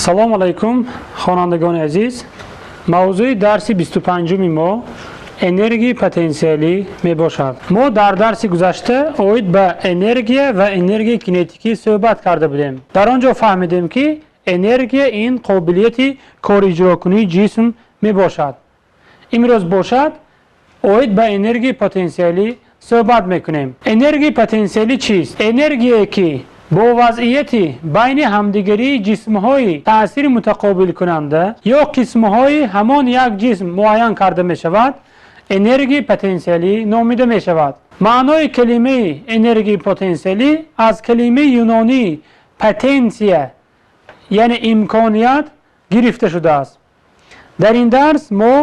Салому алайкум, хонандагони азиз. Мавзӯи дарси 25-уми мо энергияи потенсиалӣ мебошад. Мо дар дарси гузашта оид ба энергия ва энергияи кинетикӣ суҳбат карда будем. Дар он ҷо фаҳмидем, ки энергия ин қобилияти кориҷрокунии ҷисм мебошад. Имрӯз бошад, оид ба энергияи потенсиалӣ суҳбат мекунем. Энергияи потенсиалӣ чист? Энергияе, ки бо вазъияти байни ҳамдигарии ҷисмҳои таъсири мутақобилкунанда ё қисмҳои ҳамон як ҷисм муайян карда мешавад, энергияи потенсиалӣ номида мешавад. Маънои калимаи энергияи потенсиалӣ аз калимаи юнонии потенсия, яъне имконият, гирифта шудааст. Дар ин дарс мо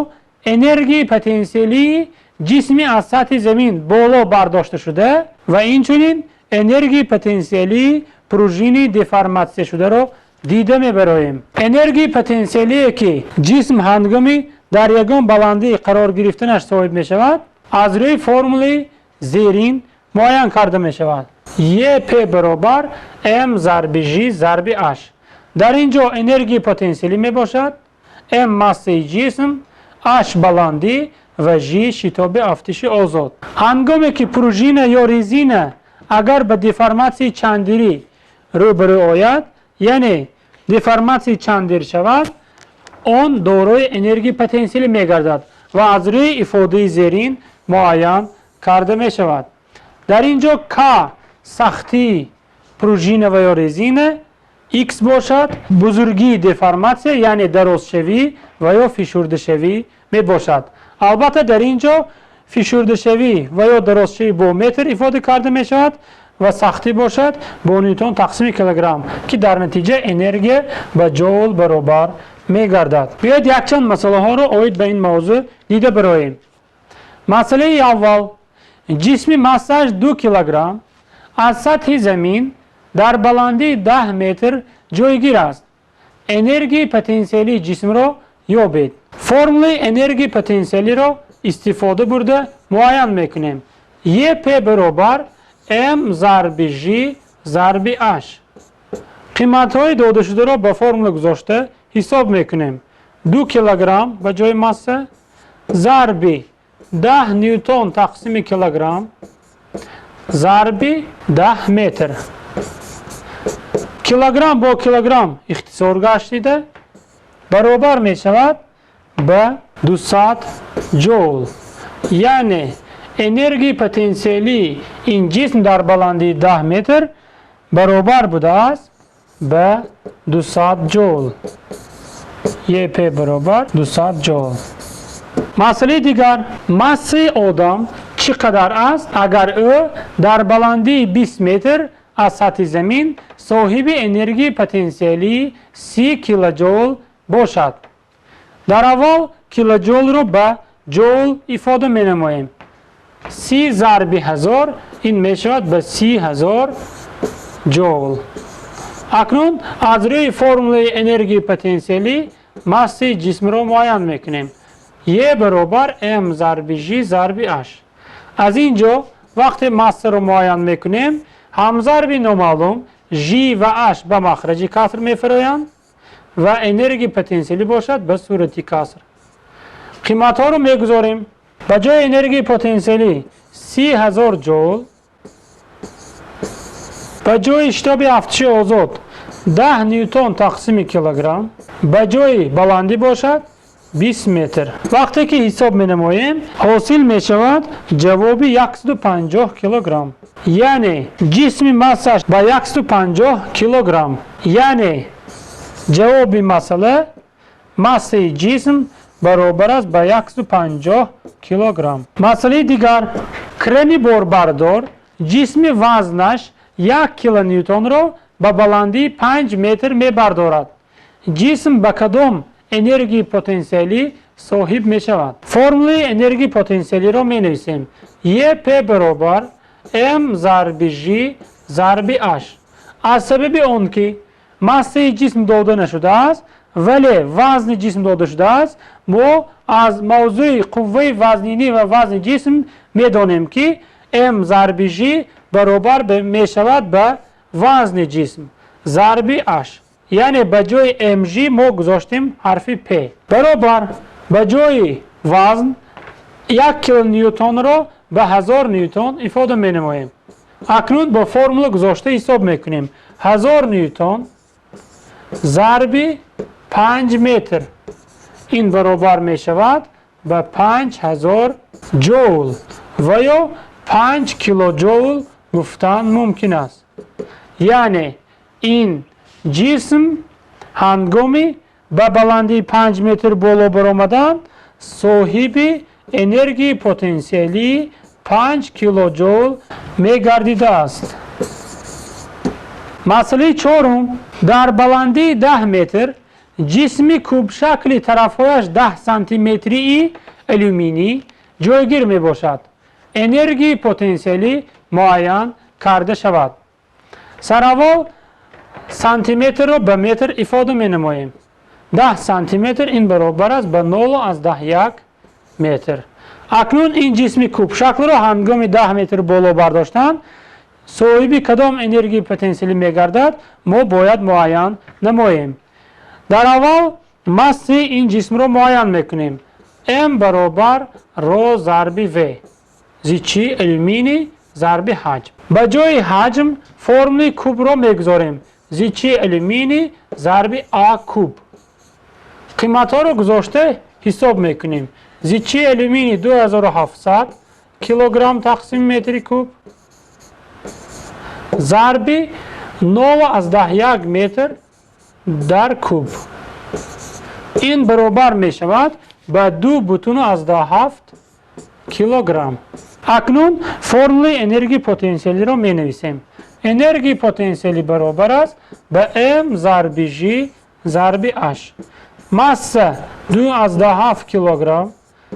энергияи потенсиалии ҷисми аз сатҳи замин боло бардошта шуда ва инчунин энергияи потенсиалии пружини деформатсияшударо дида мебароем. Энергияи потенсиалие, ки ҷисм ҳангоми дар ягон баландӣ қарор гирифтанаш соҳиб мешавад, аз рӯи формулаи зерин муайян карда мешавад: ЕП баробар М зарби Ж зарби H. Дар ин ҷо энергияи потенсиалӣ мебошад, М массаи ҷисм, H баландӣ ва Ж шитоби афтиши озод. Ҳангоме ки пружина ё резина агар ба деформатсияи чандирӣ рӯбарӯ ояд, яъне деформатсияи чандир шавад, он дорои энергияи потенсиалӣ мегардад ва аз рӯи ифодаи зерин муайян карда мешавад. Дар ин ҷо К сахтии пружина ва ё резина, X бошад бузургии деформатсия, яъне дарозшавӣ ва ё фишурдашавӣ мебошад. Албатта, дар ин ҷо фишурдашавӣ ва ё дарозшавӣ бо метр ифода карда мешавад ва сахтӣ бошад бо нютон тақсими килограмм, ки дар натиҷа энергия ба ҷоул баробар мегардад. Биёед, якчанд масъалаҳоро оид ба ин мавзӯъ дида бароем. Масъалаи аввал: ҷисми массааш 2 килограмм аз сатҳи замин дар баландии 10 метр ҷойгир аст. Энергияи потенсиалии ҷисмро ёбед. Формулаи энергияи потенсиалиро истифода бурда муайян мекунем: ЕП баробар М зарби Ж зарби H. Қиматҳои додашударо ба формула гузошта ҳисоб мекунем: 2 килограмм ба ҷои масса зарби 10 нютон тақсими килограмм зарби 10 метр. Килограмм бо килограмм ихтисор гаштида, баробар мешавад ба 200 ҷоул, яъне энергияи потенсиалии ин ҷисм дар баландии 10 метр баробар будааст ба 200 ҷоул. ЕП баробар 200 ҷоул. Масъалаи дигар: массаи одам чӣ қадар аст, агар ӯ дар баландии 20 метр аз сатҳи замин соҳиби энергияи потенсиалии 30 килоҷоул бошад? Дар аввал килоҷоулро ба ҷоул ифода менамоем. 30 зарби 1000, ин мешавад ба 30 000 ҷоул. Акнун аз рӯи формулаи энергияи потенсиалӣ массаи ҷисмро муайян мекунем: Е баробар М зарби Ж зарби H. Аз ин ҷо вақте массаро муайян мекунем, ҳамзарби номаълум Ж ва H ба махраҷи каср мефароянд ва энергияи потенсиалӣ бошад ба сурати каср. Қиматҳоро мегузорем: ба ҷои энергияи потенсиалӣ 30 000 ҷоул, ба ҷои шитоби афтиши озод 10 нютон тақсими килограмм, ба ҷои баландӣ бошад 20 метр. Вақте ки ҳисоб менамоем, ҳосил мешавад ҷавоби 150 килограмм, яъне ҷисми массаш ба 150 килограмм, яъне ҷавоби масъала: массаи ҷисм баробар аст ба 150 килограмм. Масъалаи дигар: крени борбардор ҷисми вазнаш 1 килонютонро ба баландии 5 метр мебардорад. Ҷисм ба кадом энергияи потенсиалӣ соҳиб мешавад? Формулаи энергияи потенсиалиро менависем: ЕП баробар М зарби Ж зарби H. Аз сабаби он ки массаи ҷисм дода нашудааст, вале вазни ҷисм дода шудааст, мо аз мавзӯи қувваи вазнинӣ ва вазни ҷисм медонем, ки М зарби Ж баробар мешавад ба вазни ҷисм зарби H. Яъне ба ҷои mg мо гузоштем ҳарфи p. Баробар ба ҷои вазн 1 килоньютонро ба 1000 ньютон ифода менамоем. Акнун бо формула гузошта ҳисоб мекунем. 1000 ньютон зарби 5 метр ин баробар мешавад ба 5000 ҷоул ва ё 5 килоҷоул гуфтан мумкин аст. Яъне ин ҷисм ҳангоми ба баландии 5 метр боло баромадан соҳиби энергияи потенсиалии 5 килоҷоул мегардидааст. Масъалаи чорум: дар баландии 10 метр ҷисми кубшакли тарафҳояш 10 сантиметрии алюминий ҷойгир мебошад. Энергияи потенсиалӣ муайян карда шавад. Сараввал сантиметрро ба метр ифода менамоем. 10 сантиметр ин баробар аст ба 0,1 метр. Акнун ин ҷисми кубшаклро ҳангоми 10 метр боло бардоштан соҳиби кадом энергияи потенсиалӣ мегардад, мо бояд муайян намоем. Дар аввал массаи ин ҷисмро муайян мекунем. М баробар ро зарби в. Зичии алюминий зарби ҳаҷм. Ба ҷои ҳаҷм формулаи кубро мегузорем. Зичии алюминий зарби а куб. Қиматҳоро гузошта ҳисоб мекунем. Зичии алюминий 2700 килограмм тақсими метри куб зарби 0,1 метр дар куб. Ин баробар мешавад ба 2,7 килограмм. Акнун формулаи энергияи потенсиалиро менависем. Энергияи потенсиалӣ баробар аст ба м зарби ж зарби h. Масса 2,7 килограмм,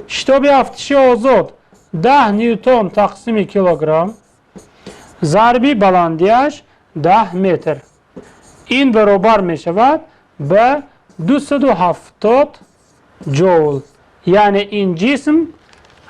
шитоби афтиши озод 10 ньютон тақсими килограмм зарби баландиаш 10 метр. Ин баробар мешавад ба 270 ҷоул. Яъне ин ҷисм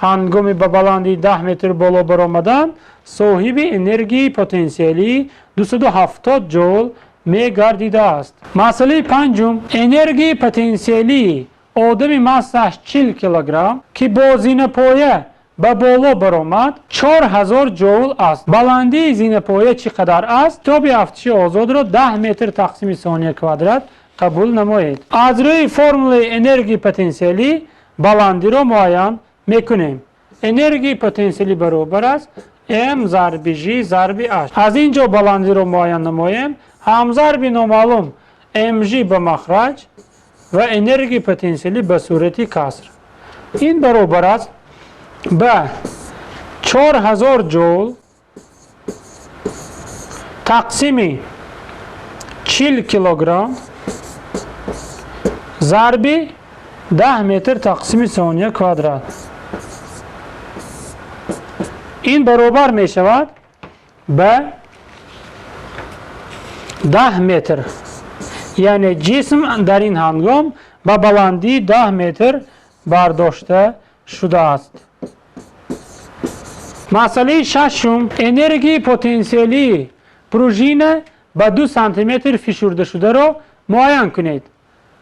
ҳангоми ба баландии 10 метр боло баромадан соҳиби энергияи потенсиалии 270 ҷоул мегардидааст. Масъалаи панҷум: энергияи потенсиалии одами массааш 40 килограмм, ки бо зинапоя ба боло баромад, 4000 ҷоул аст. Баландии зинапоя чӣ қадар аст? Шитоби афтиши озодро 10 метр тақсими сония квадрат қабул намоед. Аз рӯи формулаи энергияи потенсиалӣ баландиро муайян мекунем. Энергияи потенсиалӣ баробар аст м зарби ж зарби h. Аз ин ҷо баландиро муайян намоем. Ҳамзарби номаълум мж ба махраҷ ва энергияи потенсиалӣ ба сурати каср. Ин баробар аст ба 4000 ҷоул тақсими 40 килограмм зарби 10 метр тақсими сония квадрат. Ин баробар мешавад ба 10 метр. Яъне ҷисм дар ин ҳангом ба баландии 10 метр бардошта шудааст. Масъалаи шашум: энергияи потенсиалии пружина ба 2 сантиметр фишурдашударо муайян кунед,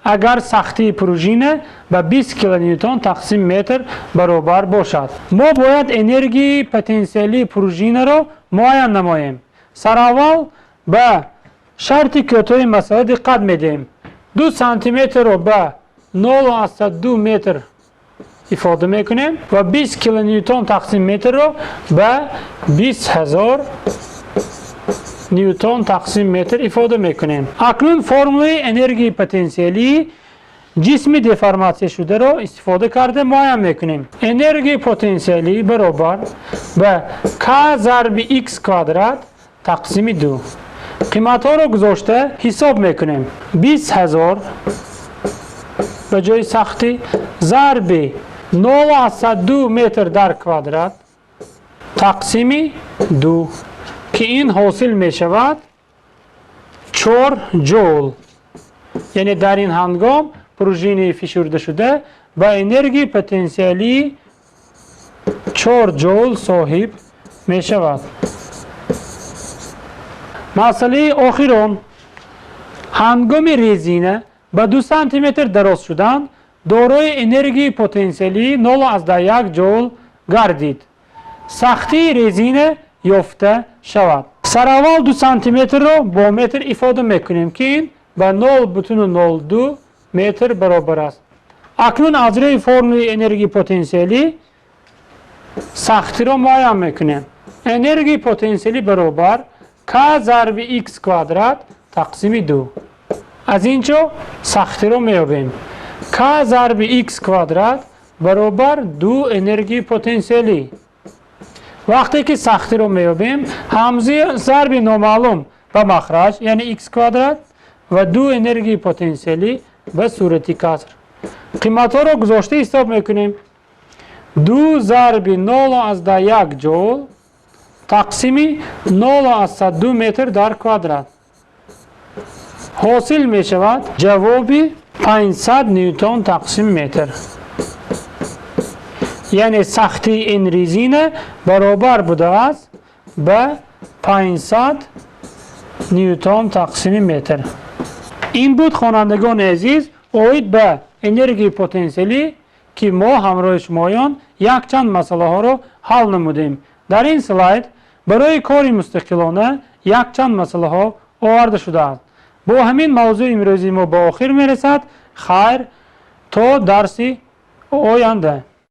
агар сахтии пружина ба 20 килоньютон тақсим метр баробар бошад. Мо бояд энергияи потенсиалии пружинаро муайян намоем. Сараввал ба шарти кӯтоҳи масъала диққат медиҳем. 2 сантиметрро ба 0,2 метр ифода мекунем ва 20 килоньютон тақсим метрро ба 20 000 ньютон тақсим метр ифода мекунем. Акнун формулаи энергияи потенсиалии ҷисми деформатсияшударо истифода карда муайян мекунем. Энергияи потенсиалӣ баробар ба к зарби х квадрат тақсими 2. Қиматҳоро гузошта ҳисоб мекунем. 20 000 ба ҷои сахтӣ зарби 0,2 метр дар квадрат тақсими 2, ки ин ҳосил мешавад 4 ҷоул. Яъне дар ин ҳангом пружинаи фишурдашуда ба энергияи потенсиалии 4 ҷоул соҳиб мешавад. Масъалаи охирон: Ҳангоми резина ба 2 сантиметр дароз шудан дорои энергияи потенсиалии 0,1 ҷоул гардид. Сахтии резина ёфта шавад. Сараввал 2 сантиметрро бо метр ифода мекунем, ки ин ба 0,02 метр баробар аст. Акнун аз рӯи формулаи энергияи потенсиалӣ сахтиро муайян мекунем. Энергияи потенсиалӣ баробар к зарби х квадрат тақсими 2. Аз ин ҷо сахтиро меёбем. К зарби х квадрат баробар 2 энергияи потенсиалӣ. Вақте ки сахтиро меёбем, ҳамзаи зарби номаълум ба махраҷ, яъне х квадрат, ва 2 энергияи потенсиалӣ ба сурати каср. Қиматҳоро гузошта ҳисоб мекунем. 2 зарби 0,1 ҷоул тақсими 0,2 метр дар квадрат. Ҳосил мешавад ҷавоби 500 ньютон тақсим метр. Яъне сахтии ин резина баробар будааст ба 500 ньютон тақсими метр. Ин буд, хонандагони азиз, оид ба энергияи потенсиалӣ, ки мо ҳамроҳи шумоён якчанд масъалаҳоро ҳал намудем. Дар ин слайд барои кори мустақилона якчанд масъалаҳо оварда шудааст. Бо ҳамин мавзӯи имрӯзи мо ба охир мерасад. Хайр, то дарси оянда.